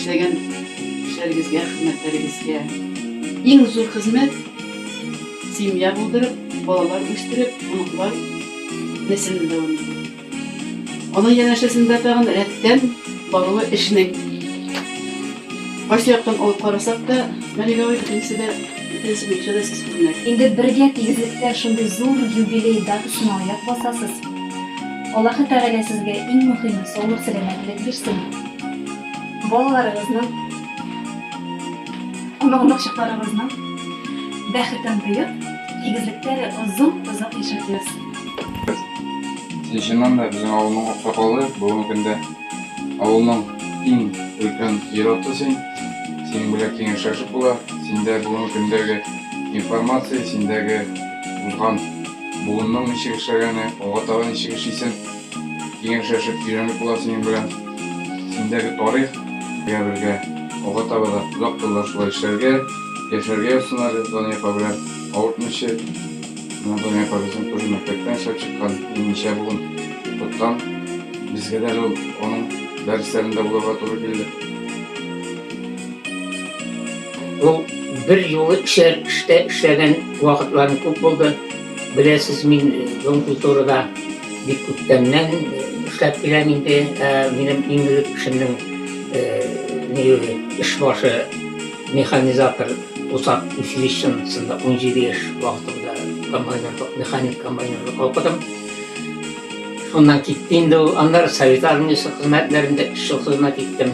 Эшләгән эшләрегезгә, хезмәтләрегезгә. Иң зур хезмәт семья булдырып, балалар үстереп, оныклар нәселен дәвам итү. Аның янәшәсендә тагын рәттән баруы эшнең. Кайсы яктан алып карасак та, Мәлик абый бөтенесе дә, бөтенесе буенча да сез үрнәк. Инде бергә тигезлектә шундый зур юбилей датасына аяк басасыз. Аллаһы Тәгалә сезгә иң мөхиме саулык-сәламәтлек бирсен. Балаларыгызның, онык-оныкчыкларыгызның бәхетен тоеп, тигезлектә әле озын-озак яшәргә язсын. Син чыннан да безнең авылның аксакалы, бүгенге көндә авылның иң өлкән ир-аты син. Синең белән киңәшләшеп була. Синдә бүгенге көндәге информация, синдәге узган буынның ничек эшләгәне, алга таба ничек эшлисең, киңәшләшеп өйрәнеп була синең белән. Синдәге тарих бергә бергә алга таба да озак еллар шулай эшләргә, яшәргә язсын әле Дания апа белән авыртмыйча. Менә Дания апа безнең тоже мәктәптән эшләп чыккан, ничә буын укыткан. Безгә дә әле ул аның дәресләрендә булырга туры килде. Ул бер юлы эшәр эштә эшләгән вакытларым күп булды. Беләсез, мин Дом культурада бик күптәннән эшләп киләм инде. Ә минем иң элек эшемнең эш башы механизатор Усак училищесында 17 яшь вакытымда комбайнер, механик комбайнерлык укыдым. Шуннан китте инде ул. Аннары Совет армиясе хезмәтләрендә өч ел хезмәт иттем.